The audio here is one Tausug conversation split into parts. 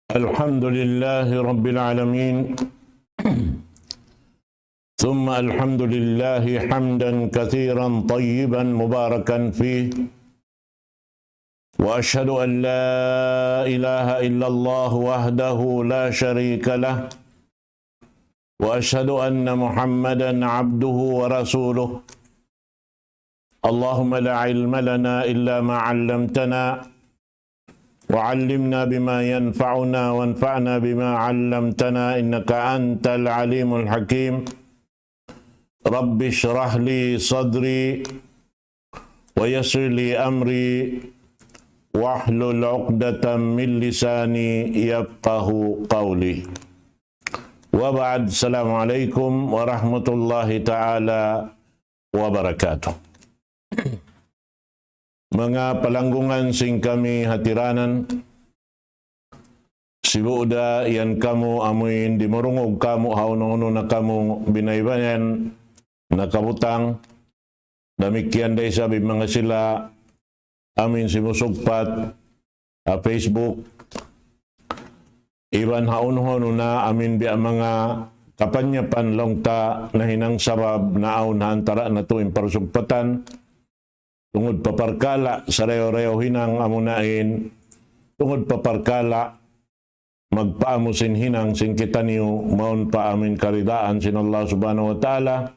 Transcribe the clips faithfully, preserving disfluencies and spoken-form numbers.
الحمد لله رب العالمين، ثم الحمد لله حمدا كثيرا طيبا مباركا فيه، وأشهد أن لا إله إلا الله وحده لا شريك له، وأشهد أن محمدا عبده ورسوله. اللهم لا علم لنا إلا ما علمتنا، وعلمنا بما ينفعنا، وانفعنا بما علمتنا، إنك أنت العليم الحكيم. رب اشرح لي صدري، ويسر لي أمري، واحلل عقدة من لساني يفقه قولي. وبعد، السلام عليكم ورحمة الله تعالى وبركاته. Manga palanggungan sin kami hatiranan, sibu' da yan kamu amuin dimurungug kamu ha unu-unu na kamu binaybayan nakabutang, damikkiyan da isab in manga sila amuin simusugpat ha Facebook, iban ha unu-unu na amuin biya' manga kapanyapan laung ta nahinang sabab naawn ha antara natu' in parsugpatan, tungud pa parkala' sarayaw-rayaw hinang amuna in, tungud pa parkala' magpaamu sin hinang sin kitaniyu mawn pa amuin karidaan sin Allah Subhanahu wa Ta'ala,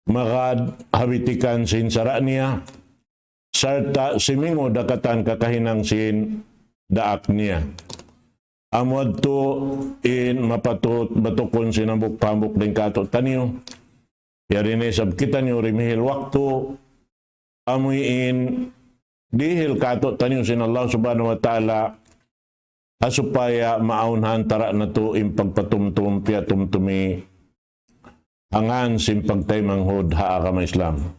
magad ha bitikan sin sara' niya, sarta' simingud ha katan kakahinang sin daak niya. Amu yadtu in mapatut batukun sin hambuuk-hambuuk dayn kātu'niyu. Yari na isab kitaniyu dimihil waktu, amuin dihil kātu'niyu sin Allah Subhanahu wa Ta'ala, ha supaya maawn ha antara natu' in pagpatumtum piyatumtumi ha ngān sin pagtaymanghud ha agama Islam.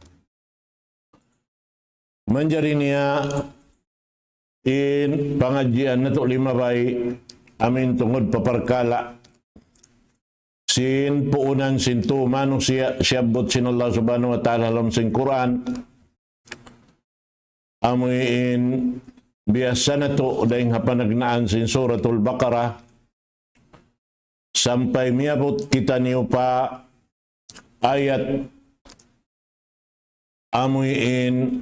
Manjari niya in pangadjian natu' limabay amuin tungud pa parkala' sin puunan sin tū manusiya' siyabbut sin Allah Subhanahu wa Ta'ala ha lawm sin Qur'an. Amuin biyasa natu' dayng ha panagnaan sin Suratul Baqarah, sampay miyabut kitaniyu pa ayat amuin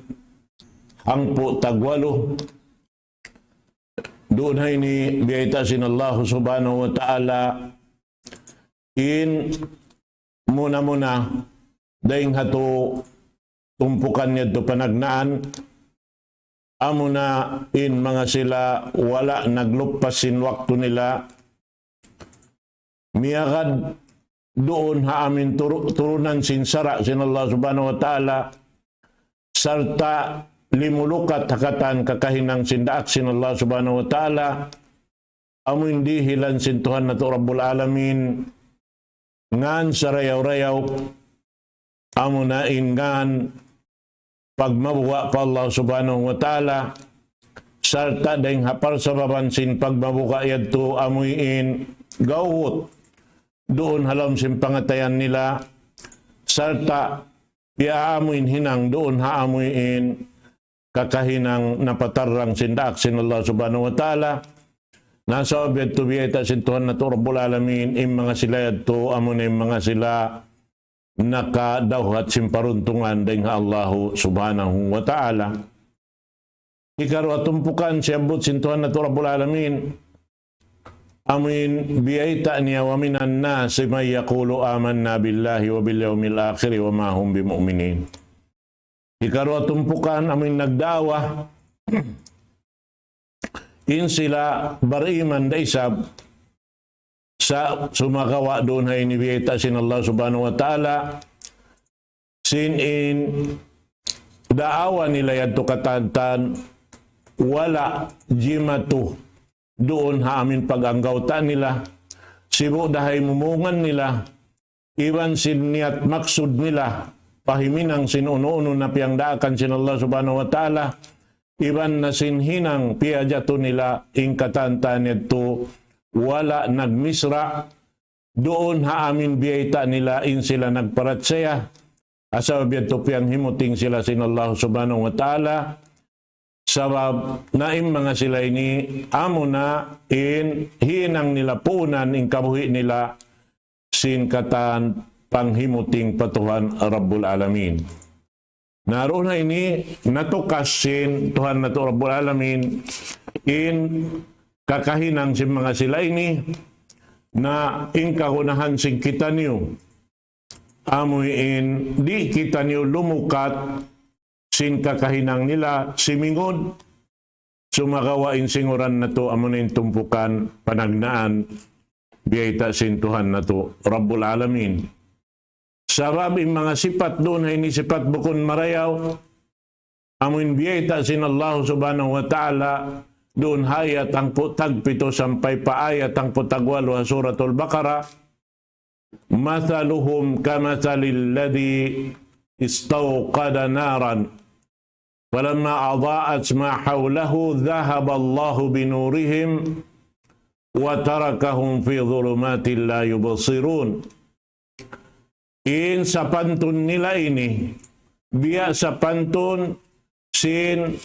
hangpu' tagwalu. Duun ha ini biyayta' sin Allah Subhanahu wa Ta'ala in muna-muna dayng ha tū tumpukan yadtu panagnaan, amuna in manga sila wala' nagluppas sin waktu nila, miyagad duun ha amuin turu-, turunan sin sara' sin Allah Subhanahu wa Ta'ala, sarta' limulukat ha katan kakahinang sin daak sin Allah Subhanahu wa Ta'ala, amuin dihilan sin Tuhan natu' Rabbul Alamin, ngān sarayaw-rayaw, amuna in ngān pagmabuga' pa Allah Subhanahu wa Ta'ala, sarta' dayng ha parsababan sin pagmabuga' yadtu amuin gawut duun ha lawm sin pangatayan nila, sarta' piyaamuin hinang duun ha amuin kakahinang napatarrang sin daak sin Allah Subhanahu wa Ta'ala. Na sabab yadtu biyayta' sin Tuhan natu' Rabbul Alamin, in manga sila yadtu amuna in manga sila nakadawhat sin paruntungan dayng ha Allahu Subhanahu wa Ta'ala. Hikaruwa tumpukan siyabbut sin Tuhan natu' Rabbul Alamin, amuin biyayta' niya, ومن الناس من يقول آمنا بالله وباليوم الآخر وما هم بمؤمنين. Hikaruwa tumpukan amuin nagdaawa in sila bariman da isab, sa' sumagawa' duun ha ini biyayta' sin Allah Subhanahu wa Ta'ala, sin in daawa nila yadtu katantan wala' jimatu duun ha amuin pag-anggawta' nila, sibu' da ha imumungan nila, iban sin niyat maksud nila, pa himinang sin unu-unu na piyangdaakan sin Allah Subhanahu wa Ta'ala, iban na sin hinang piyajatu nila in katantan yadtu wala' nagmisra' duun ha amuin biyayta' nila in sila nagparachaya, ha sabab yadtu piyanghimuting sila sin Allah Subhanahu wa Ta'ala, Sabab na in manga sila ini, amuna in hinang nila puunan in kabuhi' nila sin katan panghimuting pa Tuhan Rabbul Alamin. Na duun ha ini, natukas sin Tuhan natu' Rabbul Alamin in kakahinang sin manga sila ini, na in kagunahan sin kitaniyu, amuin di' kitaniyu lumukat sin kakahinang nila, simingud, sumagawa' in singuran natu' amuna in tumpukan panagnaan, biyayta' sin Tuhan natu' Rabbul Alamin. Sabab in manga sipat duun ha ini sipat bukun marayaw, amuin biyayta' sin Allah Subhanahu wa Ta'ala, duun ha ayat hangpu' tagpitu sampay pa ayat hangpu' tagwalu ha Suratul Baqarah, مثلهم كمثل الذي استوقد نارا فلما أضاءت ما حوله ذهب الله بنورهم وتركهم في ظلمات لا يبصرون. In sapantun nila ini, biya' sapantun sin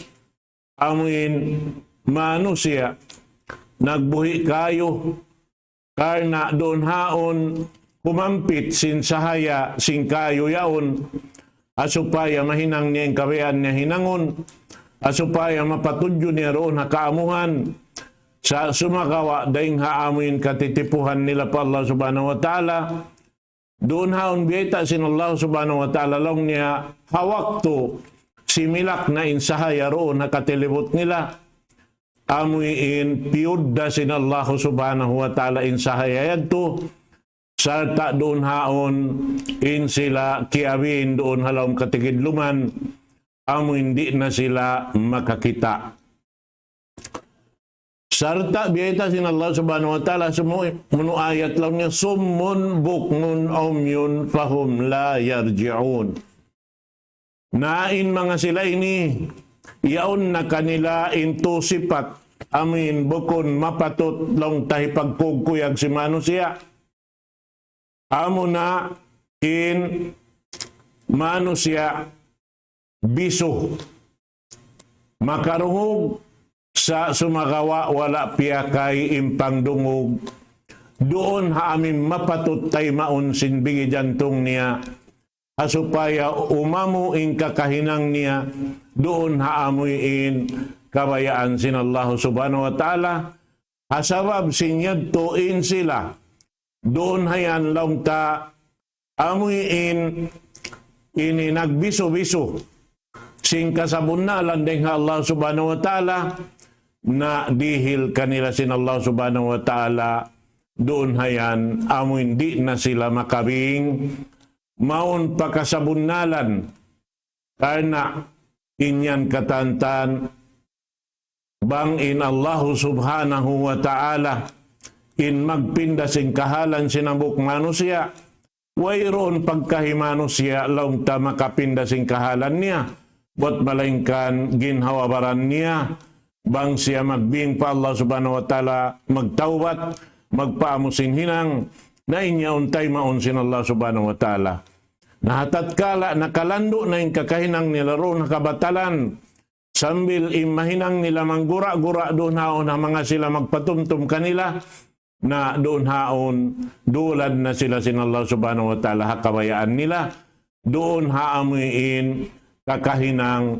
amuin manusiya' nagbuhi' kayu, karna' duun haun kumampit sin sahaya sin kayu yaun, ha supaya mahinang niya in kabayaan niya hinangun, ha supaya mapatudju niya duun ha kaamuhan, sa' sumagawa' dayng ha amuin katitipuhan nila pa Allah Subhanahu wa Ta'ala, duun haun biyayta' sin Allah Subhanahu wa Ta'ala laung niya ha waktu similak na in sahaya duun ha katilibut nila, amuin piyudda sin Allah Subhanahu wa Ta'ala in sahaya yadtu, sarta' duun haun in sila kiyabin duun ha lawm katigidluman, amuin di' na sila makakita'. Sarta' biyayta' sin Allah Subhanahu wa Ta'ala, sumunu' ayat laung niya, صم بكم عمي فهم لا يرجعون. Na in manga sila ini, yaun na kanila in tū sipat, amuin bukun mapatut laung ta hipagkugkuyag sin manusiya'. Amuna in manusiya' bisu, makarungug, sa' sumagawa' wala' piyakay in pangdungug duun ha amuin mapatut taymaun sin bigi jantung niya, ha supaya umamu in kakahinang niya duun ha amuin kabayaan sin Allah Subhanahu wa Ta'ala, ha sabab sin yadtu in sila duun ha yan laung ta amuin ini nagbisu-bisu sin kasabunnalan dayng ha Allah Subhanahu wa Ta'ala, na dihil kanila sin Allah Subhanahu wa Ta'ala duun ha yan, amuin di' na sila makabing mawn pa kasabunnalan. Karna' in yan katantan, bang in Allahu Subhanahu wa Ta'ala in magpinda sin kahalan sin hambuuk manusiya', wayruun pagkahi manusiya' laung ta makapinda sin kahalan niya, bat malaingkan ginhawa-baran niya, bang siya magbing pa Allah Subhanahu wa Ta'ala, magtawbat, magpaamu sin hinang, na in yaun taymaun sin Allah Subhanahu wa Ta'ala. Na ha tatkala nakalandu' na in kakahinang nila duun ha kabatalan, sambil in mahinang nila manggura-gura duun haun ha manga sila magpatumtum kanila, na duun haun dulad na sila sin Allah Subhanahu wa Ta'ala ha kabayaan nila, duun ha amuin kakahinang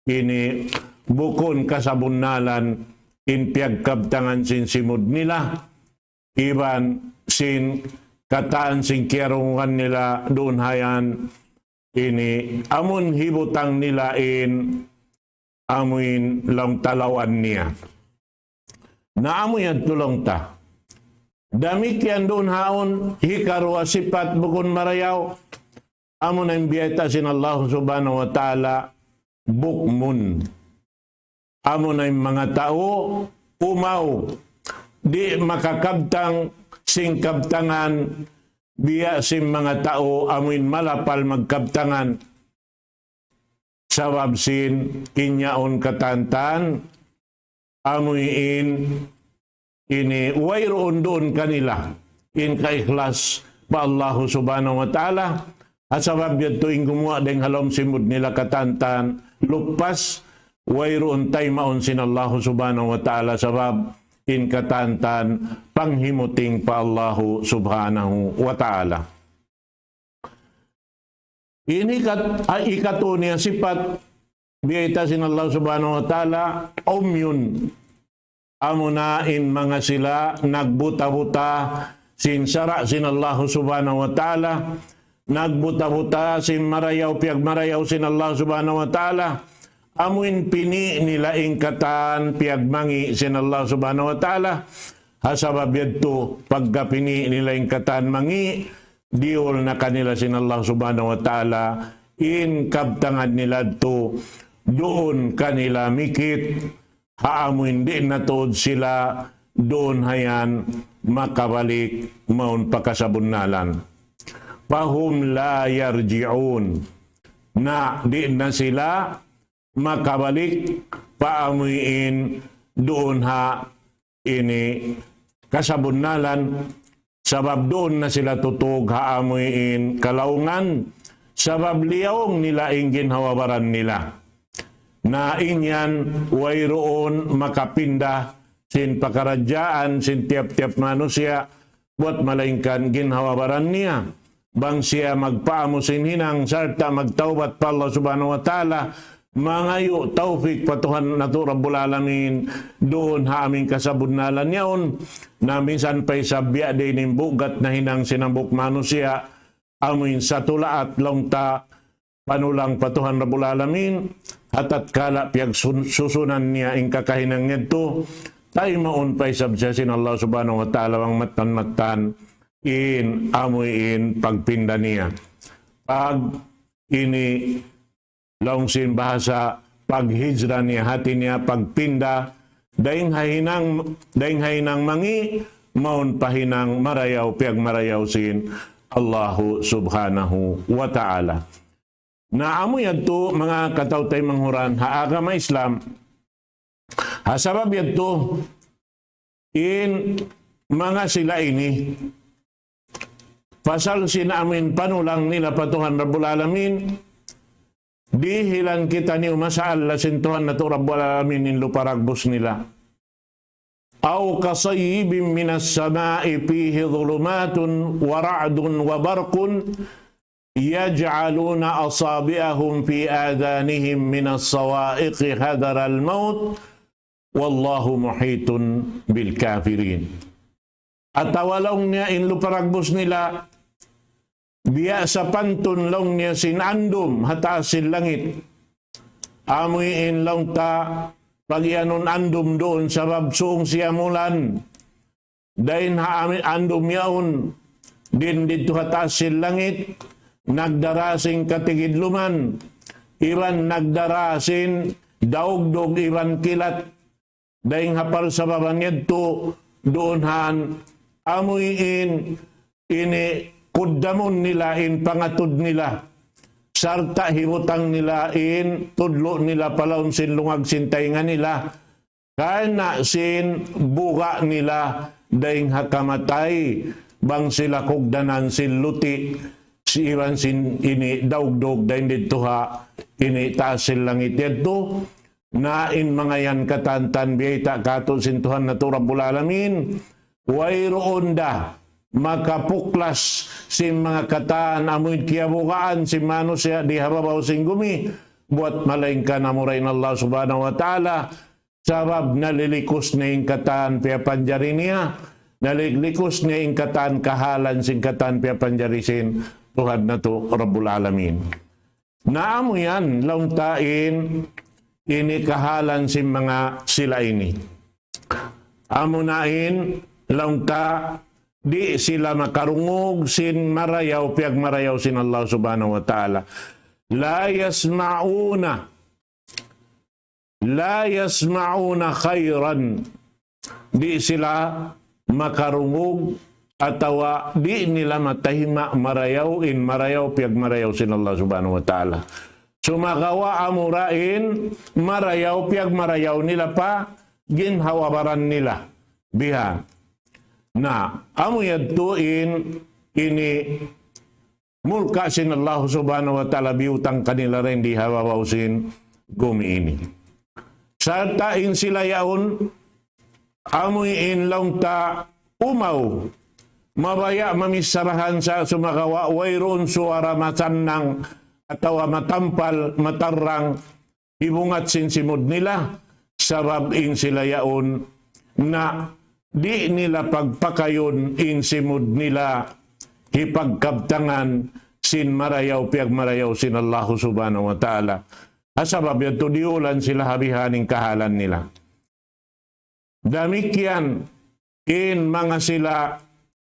ini bukun kasabunnalan in piyagkabtangan sin simud nila, iban sin katan sin kiyarungugan nila duun ha yan ini amun hibutang nila in amuin laung ta lawan niya. Na amu yadtu laung ta. Damikkiyan duun haun hikaruwa sipat bukun marayaw. Amuna in biyayta' sin Allah Subhanahu wa Ta'ala bukmun. Amuna in manga tau umaw, di' makakabtang sin kabtangan biya' sin manga tau amuin malapal magkabtangan. Sabab sin in yaun katantan amuin ini wayruun duun kanila in kaikhlas pa Allahu Subhanahu wa Ta'ala. Ha sabab yadtu in gumuwa' dayng ha lawm simud nila katantan, lupas, wayruun taymaun sin Allahu Subhanahu wa Ta'ala, sabab in katan-katan panghimuting pa Allahu Subhanahu wa Ta'ala. Ini kat-, ay, ikatu niya sipat, biyayta' sin Allah Subhanahu wa Ta'ala, umyun. Amuna in manga sila nagbuta-buta sin sara' sin Allah Subhanahu wa Ta'ala, nagbuta-buta sin marayaw, piyagmarayaw sin Allah Subhanahu wa Ta'ala, amuin pini' nila in katan piyagmangi' sin Allah Subhanahu wa Ta'ala. Ha sabab yadtu, pagka pini' nila in katan mangi', diyul na kanila sin Allah Subhanahu wa Ta'ala in kabtangan nila yadtu, duun kanila mikit, ha amuin di' na tuud sila duun hayan makabalik mawn pa kasabunnalan. فهم لا يرجعون. Na di' na sila makabalik pa amuin duun ha ini kasabunnalan, sabab duun na sila tutug ha amuin kalaungan, sabab liyaung nila in ginhawa-baran nila. Na in yan wayruun makapinda sin pakaradjaan sin tiyap-tiyap manusiya', buwat malaingkan ginhawa-baran niya. Bang siya magpaamu sin hinang sarta' magtawbat pa Allah Subhanahu wa Ta'ala, mangayu' tawfik pa Tuhan natu' Rabbul Alamin, duun ha amuin kasabunnalan yaun, na minsan pa isab biya' diin in bugat na hinang sin hambuuk manusiya', amuin satulaat laung ta panulang pa Tuhan Rabbul Alamin, ha tatkala piyagsun-, susunan niya in kakahinang yadtu, taymaun pa isab siya sin Allah Subhanahu wa Ta'ala bang mattan-mattan in amuin pagpinda niya. Pag ini laung sin bahasa paghijra niya, hati niya pagpinda, dayn ha hinang, dayn ha hinang mangi', mawn pa hinang marayaw, piyagmarayaw sin Allahu Subhanahu wa Ta'ala. Na amu yadtu manga kataw-taymanghuran ha agama Islam. Ha sabab yadtu, in manga sila ini, pasal sin amuin panulang nila pa Tuhan Rabbul Alamin, dihilan kitaniyu masaal sin Tuhan natu' Rabbul Alamin in lupa dagbus nila. أو كصيب من السماء فيه ظلمات ورعد وبرق يجعلون أصابعهم في آذانهم من الصواعق حذر الموت والله محيط بالكافرين. Atawa laung niya in lupa dagbus nila, biya' sapantun laung niya sin andum ha taas sin langit. Amu in laung ta pagiyanun andum duun sabab sung siya mulan. Dayn ha ami-, andum yaun, din didtu ha taas sin langit, nagdara sin katigidluman, iban nagdara sin daugdug iban kilat. Dayn ha parsababan yadtu, duun han, amu in ini kuddamun nila in pangatud nila, sarta' hibutang nila in tudlu' nila pa lawm sin lungag sin taynga nila, karna' sin buga' nila dayn ha kamatay, bang sila kugdanan sin luti', si iban sin ini daugdug dayn didtu ha ini taas sin langit yadtu. Na in manga yan katan-katan biyayta' katu' sin Tuhan natu' Rabbul Alamin, wayruun da makapuklas sin manga katan amuin kiyabugaan sin manusiya' di ha babaw sin gumi, buwat malaingkan amura in Allah Subhanahu wa Ta'ala, sabab nalilikus niya in katan piyapanjari niya, nalilikus niya in katan kahalan sin katan piyapanjari sin Tuhan natu' Rabbul Alamin. Na amu yan, laung ta in, ini kahalan sin manga sila ini. Amu na in, laung ta, di' sila makarungug sin marayaw, piyagmarayaw sin Allah Subhanahu wa Ta'ala. لا يسمعون لا يسمعون خيرا. Di' sila makarungug atawa di' nila matahima' marayaw in marayaw piyagmarayaw sin Allah Subhanahu wa Ta'ala. Sumagawa' amura in marayaw piyagmarayaw nila pa ginhawa-baran nila. Biha. Na, amu yadtu in ini murka sin Allah Subhanahu wa Ta'ala biyutang kanila dayn di ha babaw sin gumi ini. Sarta' in sila yaun, amuin laung ta umaw, mabaya' mamissarahan sa sumagawa' wayruun suwara masannang atawa matampal, matarrang, hibungat sin simud nila, sabab in sila yaun na di' nila pagpakayun in simud nila hipagkabtangan sin marayaw piyagmarayaw sin Allahu Subhanahu wa Ta'ala. Ha sabab yadtu diyulan sila ha bihaini in kahalan nila. Damikkiyan in manga sila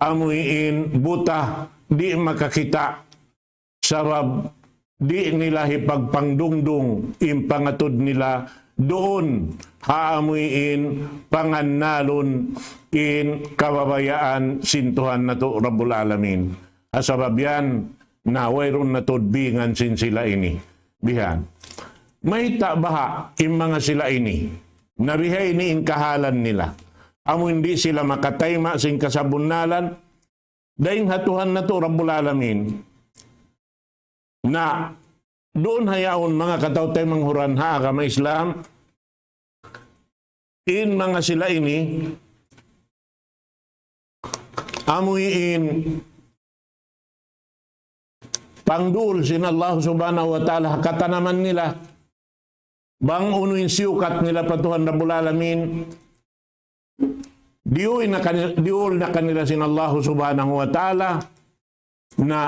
amuin buta, di' makakita', sabab di' nila hipagpangdungdung in pangatud nila duun ha amuin pangannalun in kababayaan sin Tuhan natu' Rabbul Alamin. Ha sabab yan, na wayruun na tuud bingan sin sila ini. Bihan. Mayta' baha' in manga sila ini. Na bihaini in kahalan nila. Amu in di' sila makatayma' sin kasabunnalan. Dayn ha Tuhan natu' Rabbul Alamin. Na duun ha yaun manga kataw-taymanghuran ha agama Islam. In manga sila ini, amuin pangduul sin Allah Subhanahu wa Ta'ala ha katanaman nila. Bang unu in siyukat nila pa Tuhan Rabbul Alamin, diyuul na kanila, diyuul na kanila sin Allah Subhanahu wa Ta'ala, na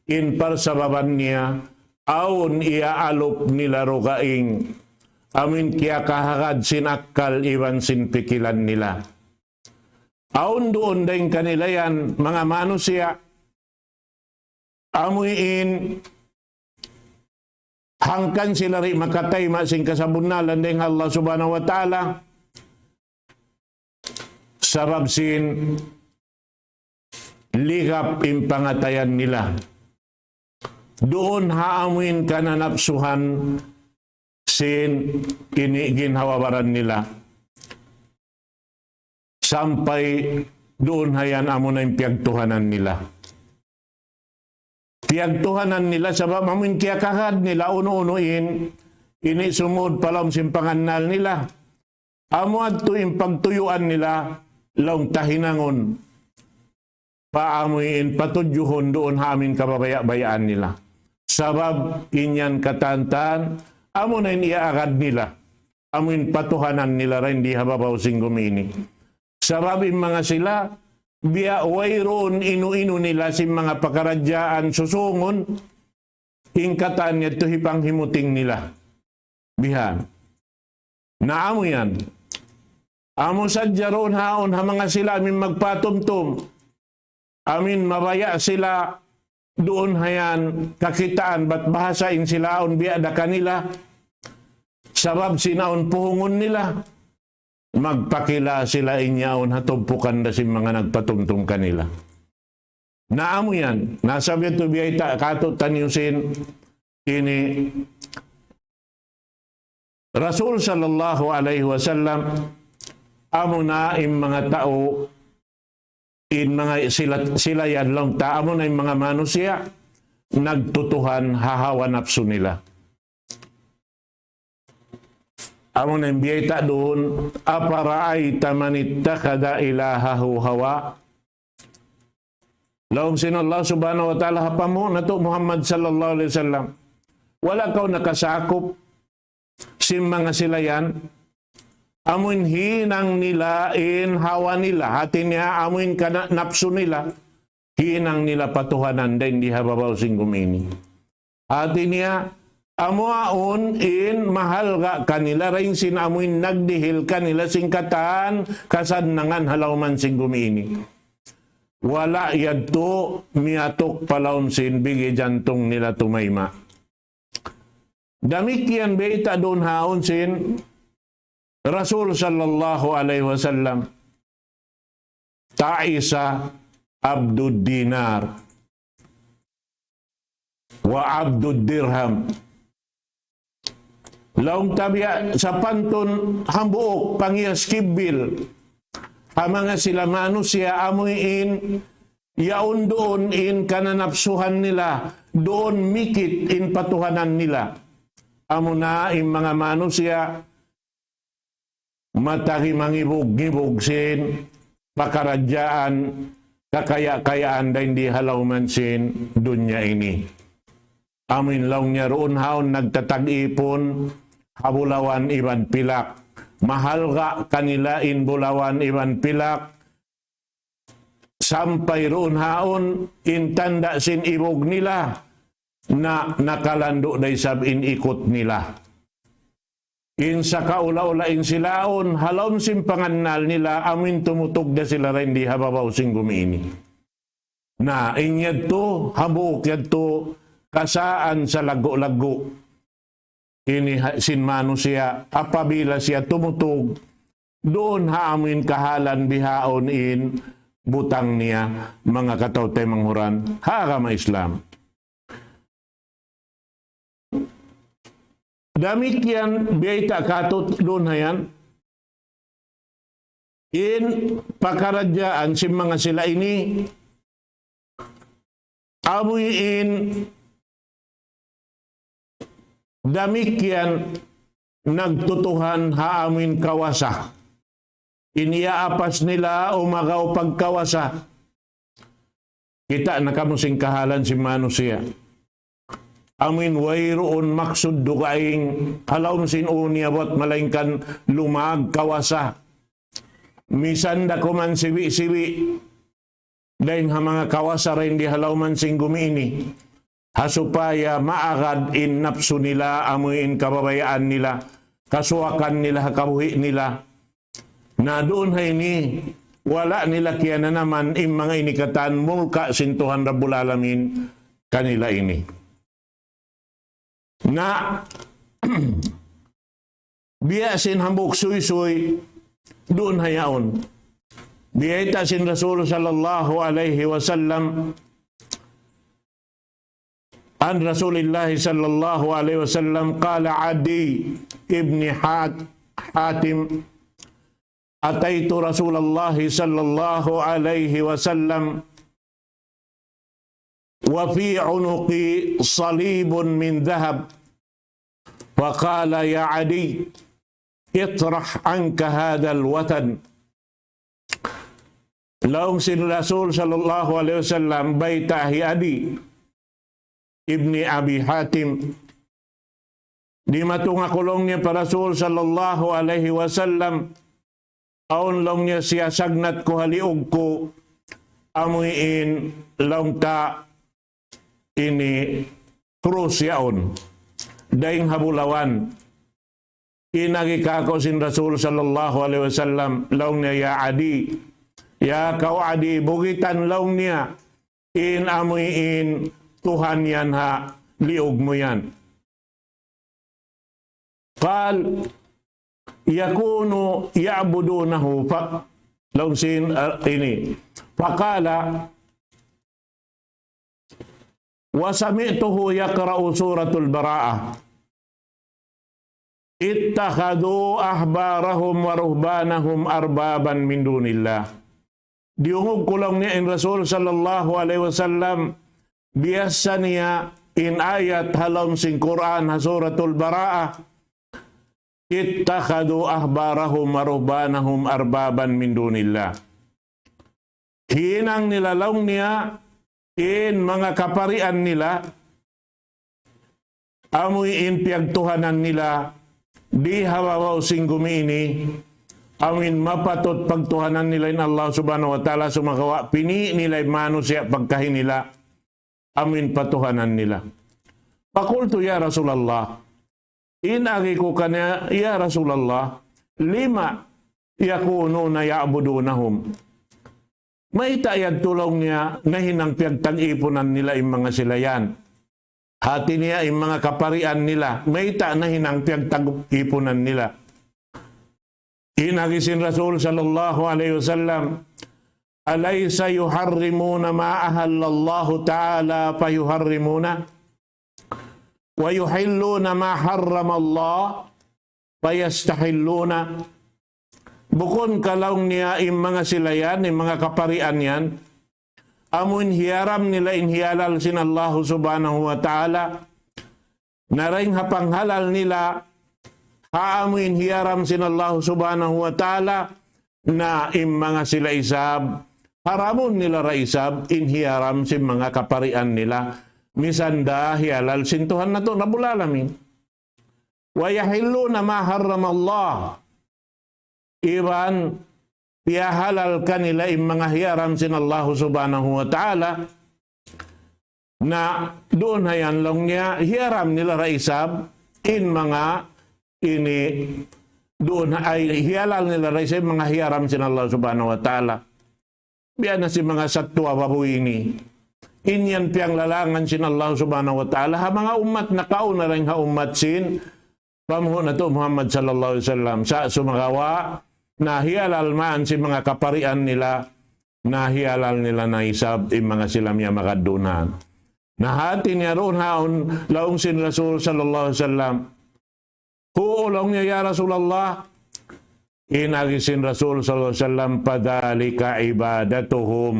in parsababan niya, awn iyaalup nila dugaing, amuin kiyakahagad sin akkal iban sin pikilan nila. Awn duun dayn kanila yan, manga manusiya', amuin hangkan sila di' makatayma' sin kasabunnalan dayn ha Allah Subhanahu wa Ta'ala, sabab sin ligap in pangatayan nila. Duun ha amuin kananapsuhan sin ini ginhawa-baran nila. Sampay duun ha yan amuna in piyagtuhanan nila. Piyagtuhanan nila sabab amuin kiyakahagad nila unu-unu in ini sumud pa lawm sin pangannal nila. Amu yadtu in pagtuyuan nila laung ta hinangun. Pa amuin patudjuhun duun ha amuin kababaya'-bayaan nila. Sabab in yan katantan, amuna in iyaagad nila. Amuin patuhanan nila dayn di ha babaw sin gumi ini. Sabab in manga sila, biya' wayruun inu-inu nila sin manga pakaradjaan susungun, in katan yadtu hipanghimuting nila. Bihan. Na amu yan. Amu sadja duun ha yaun ha manga sila amuin magpatumtum. Amuin mabaya' sila duun ha yan kakitaan bat bahasa in sila awn biya' da kanila. Sabab sin awn puhungun nila. Magpakila sila in yaun ha tumpukan da sin manga nagpatumtum kanila. Na amu yan, na sabab yadtu biyayta' katu'taniyu sin ini Rasul sallallahu alayhi wasallam, amuna in manga tau, in manga sila, sila yan laung ta, amuna in manga manusiya', nagtutuhan ha hawa napsu nila. Amuna in biyayta' duun, أفرأيت من اتخذ إلهه هواه. Laung sin Allah Subhanahu wa Ta'ala ha panghu' natu' Muhammad sallallahu alayhi wasallam. Wala' kaw nakasakup sin manga sila yan. Amuin hinang nila in hawa nila. Hati niya amuin kana napsu nila. Hinang nila patuhanan dayn di ha babaw sin gumi ini. Hati niya, amu yaun in mahalga' kanila dayn sin amuin nagdihil kanila sin katan kasannangan ha lawm sin gumi ini. Wala' yadtu miyatuk pa lawm sin bigi jantung nila tumayma'. Damikkiyan biyayta' duun ha yaun sin Rasul sallallahu alayhi wasallam, تعس عبد الدينار وعبد الدرهم. Laung ta biya' sapantun hambuuk pangiyas kibbil ha manga sila manusiya' amuin yaun duun in kananapsuhan nila, duun mikit in patuhanan nila. Amuna in manga manusiya' matagi mangibug-ngibug sin pakaradjaan, kakaya-kayaan dayn di ha lawm sin dunya ini. Amuin laung niya duun haun nagtatag-ipun ha bulawan iban pilak. Mahalga' kanila in bulawan iban pilak, sampay duun haun in tanda' sin ibug nila na nakalandu' da isab in ikut nila. In sakaula-ula in sila yaun, ha lawm sin pangannal nila, amuin tumutug da sila dayn di ha babaw sin gumi ini. Na, in yadtu, hambuuk yadtu, kasaan salaggu'-laggu' ini ha, sin manusiya', apabila siya tumutug, duun ha amuin kahalan bihaun in butang niya, manga kataw-taymanghuran ha agama Islam. Damikkiyan biyayta' kātu' duun ha yan, in pakaradjaan sin manga sila ini, amuin damikkiyan nagtutuhan ha amuin kawasa. In iyaapas nila umagaw pagkawasa. Kita' na kamu sin kahalan sin manusiya'. Amuin wayruun maksud dugaing ha lawm sin ū niya buwat malaingkan lumag kawasa. Misan da kuman sibi'-sibi'. Dayn ha manga kawasa dayn di ha lawm sin gumi ini. Ha supaya maagad in napsu nila, amuin kababayaan nila, kasuwakan nila, ha kabuhi' nila. Na duun ha ini, wala' nila kiyananaman in manga ini katan mulka' sin Tuhan Rabbul Alamin kanila ini. Na, biya' sin hambuuk suysuy, duun ha yaun. Biyayta' sin Rasul sallallahu alayhi wasallam, عن رسول الله صلى الله عليه وسلم قال عدي بن حات-، حاتم: أتيت رسول الله صلى الله عليه وسلم وفي عنقي صليب من ذهب، فقال: يا عدي، اطرح عنك هذا الوثن. Laung sin Rasul sallallahu alayhi wasallam, bayta' hi Adi ibni Abi Hatim, dimatung aku laung niya pa Rasul sallallahu alayhi wasallam, awn laung niya siyasagnat ku ha liug ku, amuin laung ta ini krus yaun, dayng ha bulawan. In agi kāku' sin Rasul sallallahu alayhi wasallam, laung niya, "Ya Adi, ya kaw Adi, bugitan," laung niya, "in amuin Tuhan yan ha liug mu yan." قال: يكون يعبدونه. Fa-, laung sin, ah, ini. فقال: وسمعته يقرأ سورة البراءة: اتخذوا أحبارهم ورهبانهم أربابا من دون الله. Diyungug ku laung niya in Rasul sallallahu alayhi wasallam, biyassa niya in ayat ha lawm sin Qur'an ha Suratul Bara'ah, اتخذوا أحبارهم ورهبانهم أربابا من دون الله. Hinang nila laung niya in manga kaparian nila, amuin piyagtuhanan nila di ha babaw sin gumi ini, amuin mapatut pagtuhanan nila in Allah Subhanahu wa Ta'ala, sumagawa' pini' nila in manusiya' pagkahi nila, amuin patuhanan nila. فقلت: يا رسول الله, in agi ku kaniya, "Ya Rasulullah, لم يكونون يعبدونهم؟" Mayta' yadtu laung niya nahinang piyagtag-ipunan nila in manga sila yan. Hati niya in manga kaparian nila, mayta' nahinang piyagtag-ipunan nila. In agi sin Rasul sallallahu alayhi wasallam, أليس يحرمون ما أحل الله تعالى فيحرمونه، ويحلون ما حرم الله فيستحلونه؟ Bukun ka laung niya in manga sila yan, in manga kaparian yan, amuin hiyaram nila in hiyalal sin Allahu Subhanahu wa Ta'ala, na dayng ha panghalal nila, ha amu in hiyaram sin Allah Subhanahu wa Ta'ala, na in manga sila isab, haramun nila da isab in hiyaram sin manga kaparian nila, misan da hiyalal sin Tuhan natu' Rabbul Alamin. ويحلون ما حرم الله. Iban piyahalal kanila in manga hiyaram sin Allah Subhanahu wa Ta'ala. Na duun ha yan laung niya, hiyaram nila da isab in manga ini, duun ha, ay, hiyalal nila da isab in manga hiyaram sin Allah Subhanahu wa Ta'ala. Biya' na sin manga sattuwa babuy ini. In yan piyanglalangan sin Allah Subhanahu wa Ta'ala ha manga ummat nakauna dayn ha ummat sin panghu' natu' Muhammad sallallahu alayhi wasallam. Sa' sumagawa' na hiyalal man sin manga kaparian nila, na hiyalal nila na isab in manga sila miyamagad duun. Na hati niya duun haun laung sin Rasul sallallahu alayhi wasallam. Huun laung niya, "Ya Rasulullah." In agi sin Rasul sallallahu alayhi wasallam, "فذلك عبادتهم."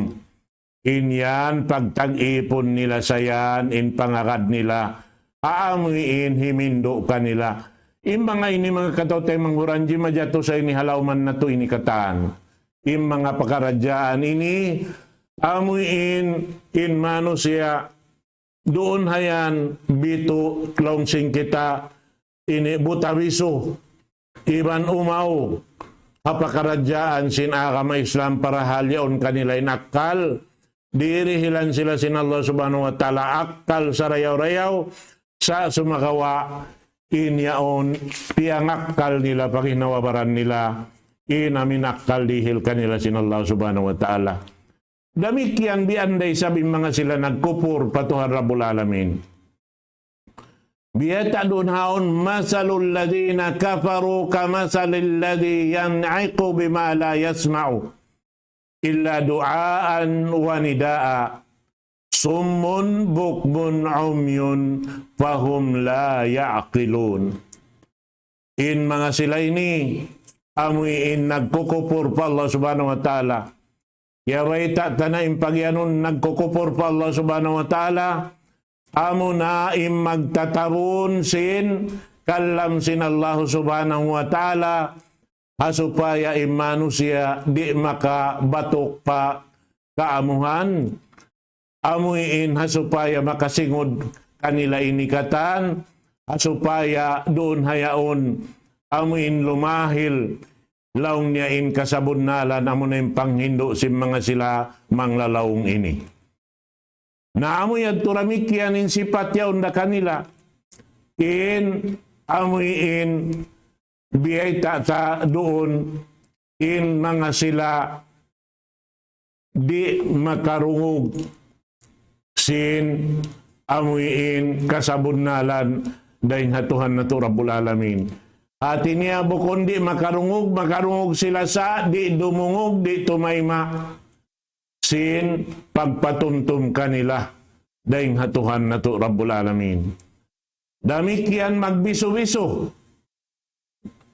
In yan pagtag-ipun nila sa yan, in pangagad nila, amu in himindu' kanila. In manga ini manga kataw-taymanghuran, di' majatu sa ini ha lawm natu' ini katan. In manga pakaradjaan ini, amu in, in manusiya', duun ha yan, bitu' laung sin kita, ini buta bisu, iban umaw, ha pakaradjaan sin agama Islam parahal yaun kanila in akkal, dirihilan sila sin Allah Subhanahu wa Ta'ala akkal sarayaw-rayaw, sa' sumagawa' in yaun piyangakkal nila, paghinawbaran nila, in amu in akkal dihil kanila sin Allah Subhanahu wa Ta'ala. Damikkiyan biya' da isab in manga sila nagkupur pa Tuhan Rabbul Alamin. Biyayta' duun haun, مثل الذين كفروا كمثل الذي ينعق بما لا يسمع إلا دعاء ونداء صم بكم عمي فهم لا يعقلون. In manga sila ini, amu in nagkukupur pa Allah Subhanahu wa Ta'ala. Kiyabayta' ta na in pagiyanun nagkukupur pa Allah Subhanahu wa Ta'ala, amu na in magtatabun sin kalam sin Allah Subhanahu wa Ta'ala, ha supaya in manusiya' di' makabatuk pa kaamuhan, amu in ha supaya makasingud kanila ini katan, ha supaya duun ha yaun, amu in lumahil, laung niya in kasabunnalan, amu na in panghindu' sin manga sila manglalaung ini. Na amu yadtu damikkiyan in sipat yaun da kanila, in amu in biyayta' ta duun, in manga sila di' makarungug sin amu in kasabunnalan dayn ha Tuhan natu' Rabbul Alamin. Hati niya bukun di' makarungug, makarungug sila sa' di' dumungug, di' tumayma' sin pagpatumtum kanila dayn ha Tuhan natu' Rabbul Alamin. Damikkiyan magbisu-bisu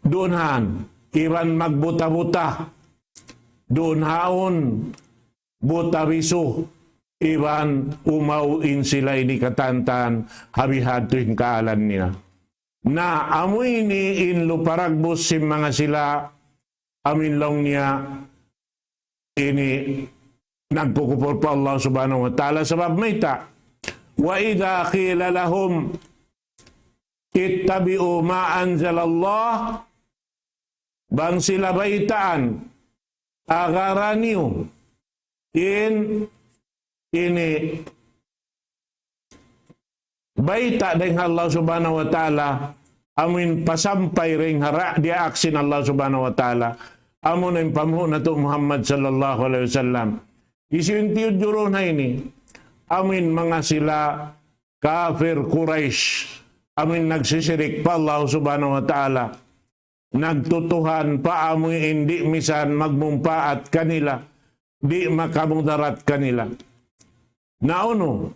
duun haun, iban magbuta-buta duun haun, buta-bisu, iban umaw in sila ini katantan, ha bihadtu in kaalan nila. Na amu ini in luparagbus sin manga sila, amu in laung niya ini nagkukupur pa Allah Subhanahu wa Ta'ala. Sabab mayta', وإذا قيل لهم اتبعوا ما أنزل الله, bang sila baytaan, agara niyu in ini bayta' dayn ha Allah Subhanahu wa Ta'ala, amu in pasampay dayn ha ra-, diyaak sin Allah Subhanahu wa Ta'ala, amu na in panghu' natu' Muhammad sallallahu alayhi wasallam. Hisiyu in tiyudju duun ha ini, amu in manga sila kafir Quraysh, amu in nagsisirik pa Allah Subhanahu wa Ta'ala, nagtutuhan pa amu in di' misan magmumpaat kanila, di' makamudarat kanila. Na unu,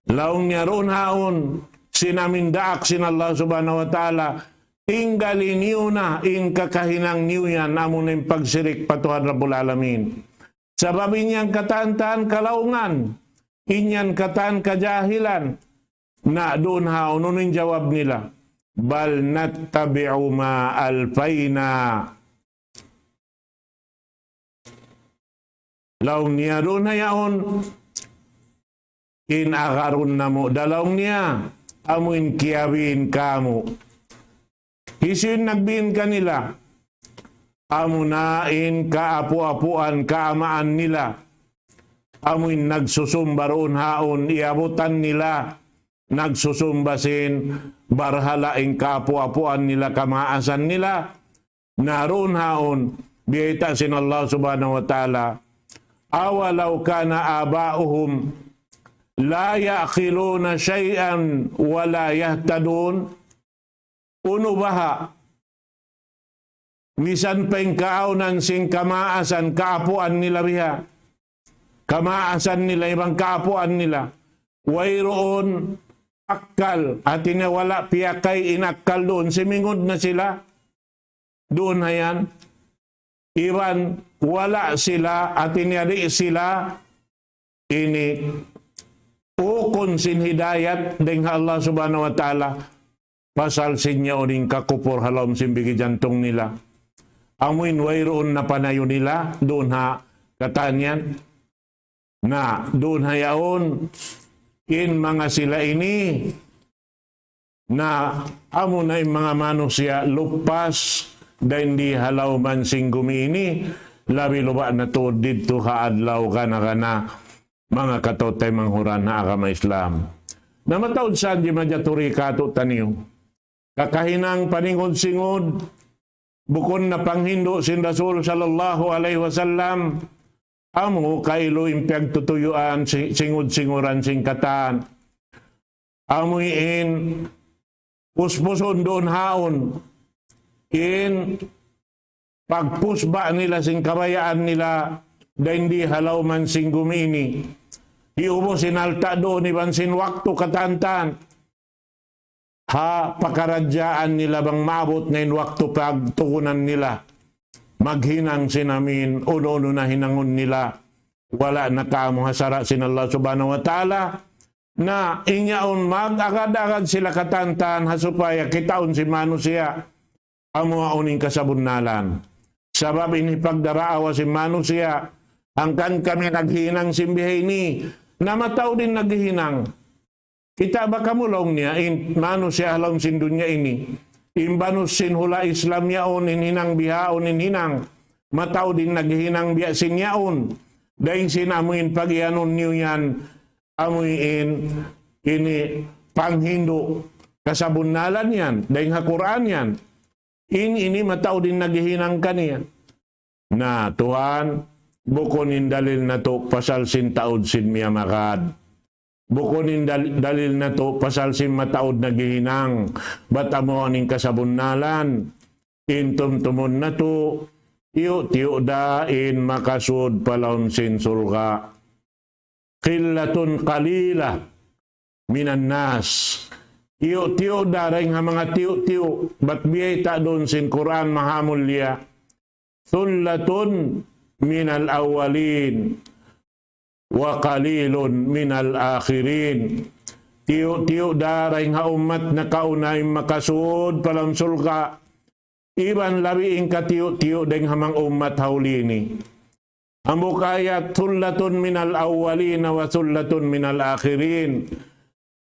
laung niya duun haun, sin amu in daak sin Allah Subhanahu wa Ta'ala, tinggali niyu na in kakahinang niyu yan, amu na in pagsirik pa Tuhan Rabbul Alamin. Sabab in yan katan-katan kalaungan, in yan katan kajahilan. Na duun haun, unu in jawab nila? بل نتبع ما ألفينا. Laung niya duun ha yaun, in agarun namu' da laung niya, amu in kiyabiin kamu'. Hisiyu in nagbiin kanila? Amuna in kaapu-apuan, kaamaan nila. Amu in nagsusumba duun haun, iyabutan nila. Nagsusumba sin barhala' in kaapu-apuan nila, kamaasan nila. Na duun haun, biyayta' sin Allah Subhanahu wa Ta'ala, أولو كان آباؤهم لا يعقلون شيئا ولا يهتدون. Unu baha', misan pa in kaawnan sin kamaasan, kaapuan nila biha', kamaasan nila iban kaapuan nila, wayruun akkal, hati niya wala' piyakay in akkal duun, simingud na sila duun ha yan. Iban wala' sila, hati niya di' sila ini ukun sin hidayat dayn ha Allah Subhanahu wa Ta'ala, pasal sin yaun in kakupur ha lawm sin bigi jantung nila. Amu in wayruun na panayu nila duun ha katan yan. Na duun ha yaun, in manga sila ini, na amuna in manga manusiya' lupas dayn di ha lawm sin gumi ini, labi-labi na tuud didtu ha adlaw gana-gana, manga kataymanghuran ha agama Islam. Na mataud sa' di' majaturi katu'taniyu. Kakahinang paningud-singud, bukun na panghindu' sin Rasul sallallahu alayhi wasallam, amu kailu in piyagtutuyuan, si-, singud-singuran sin katan. Amu in puspusun duun haun, in pagpusba' nila sin kabayaan nila, dayn di ha lawm sin gumi ini. Hiubus in alta' duun iban sin waktu katantan. Ha pakaradjaan nila bang maabut na in waktu pagtugunan nila. Maghinang sin amin, unu-unu na hinangun nila. Wala' na kaamu ha sara' sin Allah Subhanahu wa Ta'ala. Na in yaun mag-agad-agad sila katantan ha supaya kitaun sin manusiya'. Amu yaun in kasabunnalan. Sabab in hipagdaraawa sin manusiya', hangkan kami naghinang sin biha ini, na mataud in naghinang. Kita' ba kamu laung niya, in manusiya' ha lawm sin dunya ini, in banus sin hula' Islam yaun, in hinang bihaun, in hinang, mataud in naghinang biya' sin yaun. Dayn sin amu in pag-iyanun niyu yan, amu in ini panghindu' kasabunnalan yan, dayn ha Qur'an yan. In ini mataud in naghihinang kaniya. Na, tuwan, bukun in dalil natu' pasal sin taud sin miyamagad. Bukun in dal-, dalil natu' pasal sin mataud naghihinang. Bat amu in kasabunnalan. In tumtumun natu', tiyu'-tiyu' da in makasud pa lawm sin surga'. قلة قليلة من الناس. Tiyu'-tiyu' da dayn ha manga tiyu'-tiyu', bat biyayta' duun sin Qur'an Maha Mulia. ثلة من الأولين وقليل من الآخرين. Tiyu'-tiyu' da dayn ha ummat nakauna in makasud pa lawm surga'. Iban labi in katiyu'-tiyu' dayn ha manga ummat ha huli ini. Hambuuk ayat, ثلة من الأولين وثلة من الآخرين.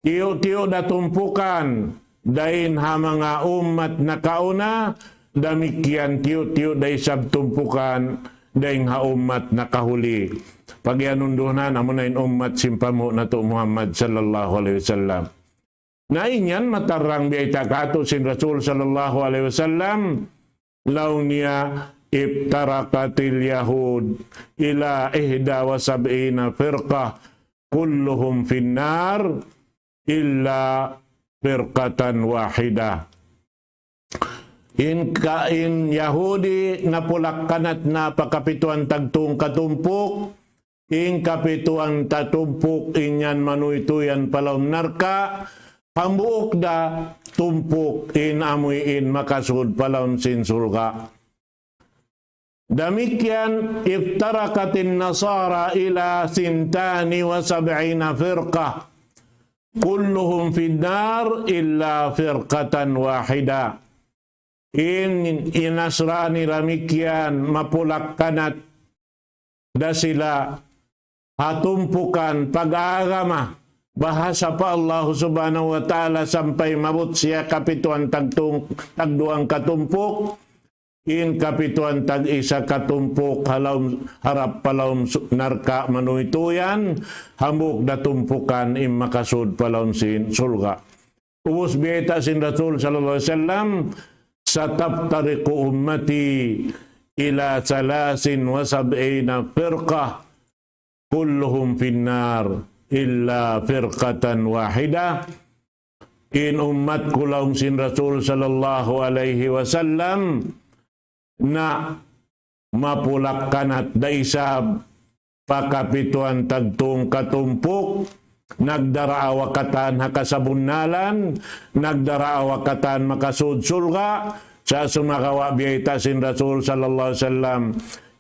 Tiyu'-tiyu' da tumpukan dayn ha manga ummat nakauna, damikkiyan tiyu'-tiyu' da isab tumpukan dayn ha ummat nakahuli. Pag-iyanun duun, amuna in ummat sin panghu' natu' Muhammad sallallahu alayhi wasallam. Na in yan matarrang biyayta' katu' sin Rasul sallallahu alayhi wasallam, laung niya, افترقت اليهود إلى إحدى وسبعين فرقة كلهم في النار إلا فرقة واحدة. In ka-, in Yahudi napulak-kanat na pa kapituan tagtung katumpuk, in kapituan tatumpuk in yan manuytuy pa lawm narka', hambuuk da tumpuk in amuin makasud pa lawm sin surga'. Damikkiyan, افترقت النصارى إلى ثنتين وسبعين فرقة. كلهم في النار إلا فرقة واحدة. In, in Nasrani damikkiyan, mapulak-kanat da sila ha tumpukan pag-agama, bahasa pa Allah Subhanahu wa Ta'ala sampay maabut siya kapituan tagtung-, tagduwang katumpuk, in kapituan tag-isa katumpuk ha lawm, harap pa lawm su-, narka' manuytuyan, hambuuk da tumpukan in makasud pa lawm sin surga'. Ubus biyayta' sin Rasul sallallahu alayhi wasallam, ستفترق أمتي إلى ثلاث وسبعين فرقة كلهم في النار إلا فرقة واحدة. In ummat ku laung sin Rasul sallallahu alayhi wasallam na mapulak-kanat da isab pa kapituan tagtung katumpuk, nagdaraawa katan ha kasabunnalan, nagdaraawa katan makasud surga', sa' sumagawa' biyayta' sin Rasul sallallahu alayhi wasallam,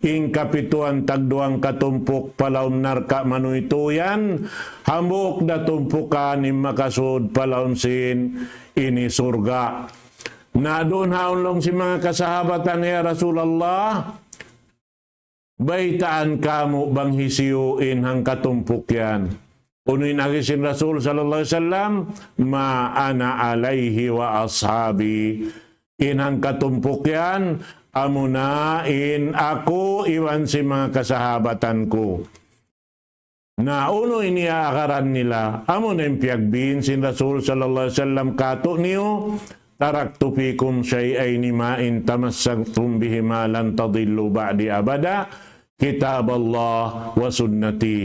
in kapituan tagduwang katumpuk pa lawm narka' manuytuyan, hambuuk da tumpukan in makasud pa lawm sin ini surga'. Na duun haun laung sin manga kasahabatan, "Ya Rasulullah, baytaan kamu' bang hisiyu in hangkatumpuk yan." Unu in agi sin Rasul sallallahu alayhi wasallam, ما أنا عليه وأصحابي. In hangkatumpuk yan, amuna in aku iban sin manga kasahabatan ku. Na unu in iyaagaran nila, amuna in piyagbin sin Rasul sallallahu alayhi wasallam kātu'niyu, تركت فيكم شيئين ما إن تمسكتم بهما لن تضلوا بعدي أبدا، كتاب الله وسنتي.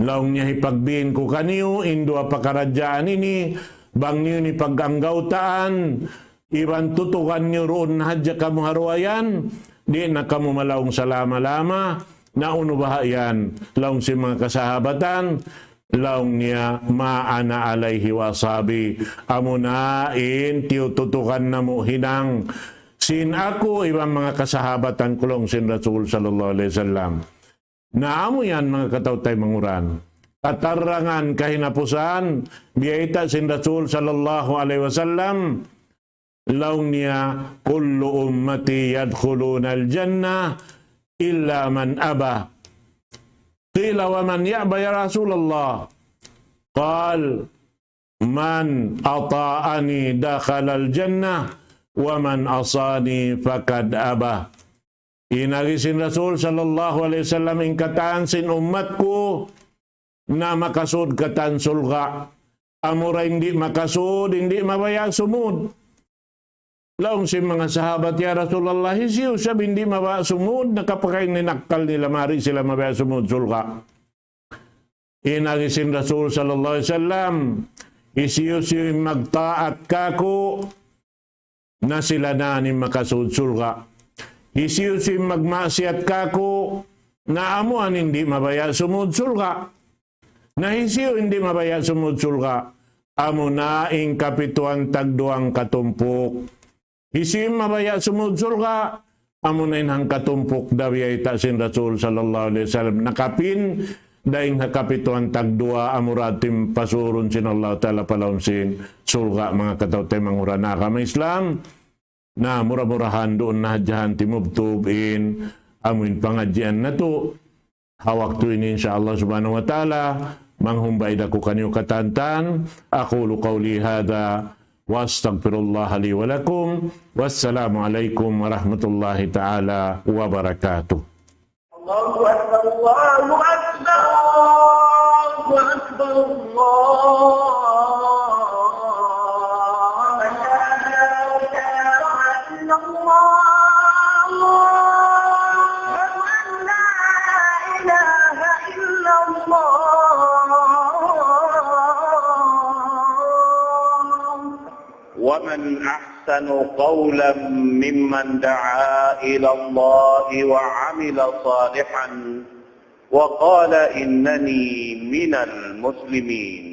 Laung niya hipagbin ku kaniyu in duwa pakaradjaan ini, bang niyu ini pag-anggawtaan, iban tutukan niyu duun na hadja kamu ha duwa yan, di' na kamu malaung salama-lama. Na unu baha' yan? Laung sin manga kasahabatan, laung niya, ما أنا عليه وأصحابي. Amuna in tiyututukan namu' hinang sin aku iban manga kasahabatan ku laung sin Rasul sallallahu alayhi wasallam. Na amu yan manga kataw-taymanghuran. Katarangan kahinapusan, biyayta' sin Rasul sallallahu alayhi wasallam, laung niya, كل أمتي يدخلون الجنة إلا من أبى. قيل ومن يأبى يا رسول الله؟ قال من أطاعني دخل الجنة ومن عصاني فقد أبى. In agi sin Rasul sallallahu alayhi wasallam, in katan sin ummat ku na makasud katan surga'. Amura in di' makasud, in di' mabaya' sumud. Laung sin manga sahabat, "Ya Rasulullah, hisiyu isab in di' mabaya' sumud?" Na kapakain in akkal nila, mari sila mabaya' sumud surga'. In agi sin Rasul sallallahu alayhi wasallam, hisiyu-siyu in magtaat kāku', na sila na in makasud surga'. Hisiyu-siyu in magmaksiyat kāku', na amu yan in di' mabaya' sumud surga'. Na hisiyu in di' mabaya' sumud surga'? Amuna in kapituan tagduwang katumpuk. Hisiyu in mabaya' sumud surga'? Amuna in hangkatumpuk da biyayta' sin Rasul sallallahu alayhi wasallam. Nakapin, dayn ha kapituan tagduwa, amura in pasurun sin Allah Ta'ala pa lawm sin surga', manga kataw-taymanghuran ha agama Islam. Na mura-murahan duun na hadja in timubtub in amuin pangadjian natu'. Ha waktu ini, insya Allah subhanahu wa ta'ala, manghumbay da aku kaniyu katantan. أقول قولي هذا وأستغفر الله لي ولكم. والسلام عليكم ورحمة الله تعالى وبركاته. الله أكبر، الله أكبر، الله أكبر، الله أكبر. أشهد أن لا إله إلا الله. أشهد أن لا إله إلا الله. ومن أحسن قولا ممن دعا إلى الله وعمل صالحا وقال إنني من المسلمين.